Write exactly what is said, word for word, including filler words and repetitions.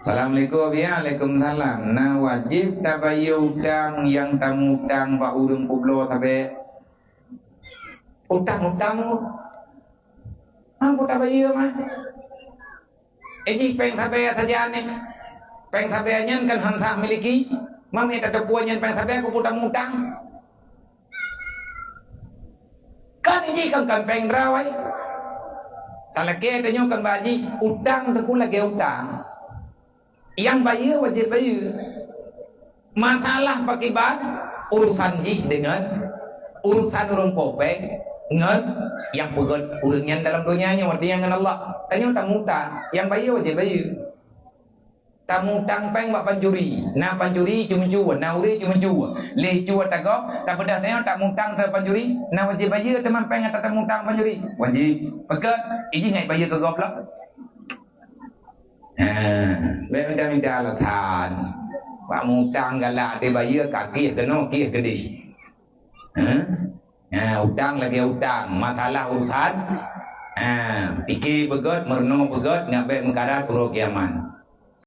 Assalamualaikum. Ya, waalaikumsalam. Na wajéb tabayeue utang nyang tamutang bak ureuëng peubloe sabé? Utang-utang. Hana peue tabayeue mah. Eh, jih péng sabé saja nyan. Péng sabé nyan kan hana sah miliki. Mami tateupeue nyan péng sabé, keupeue tamutang. Kan jih kan, kan péng droe. Talakée tanyoe kan bak jih, utang teuku lagée utang. Nyang bayeue wajéb bayeue. Masalah pakiban urusan jih deungon urusan ureuëng po péng ngon nyang peugét ureuëng nyan dalam donya nyoe, artinya ngon Allah. Tanyoe tamutang, nyang bayeue wajéb bayeue. Tamutang péng bak pancuri, na pancuri ceumeucue, na uré ceumeucue. Lé cue tagob, tapeugah tanyoe tamutang keu pancuri, na wajéb bayeue teuma péng ata tamutang pancuri. Wajéb. Peugét, ijih ngai bayeue keu gob lah. Ha, bék minta-minta alasan. Bak mutang galak dibayeue ka kieh keunoe kieh keudeh. Ha? Ha, utang lagée utang, masalah urusan. Ha, pike beugét, meurunoe beugét, nyak bék meukarat uroe kiamat.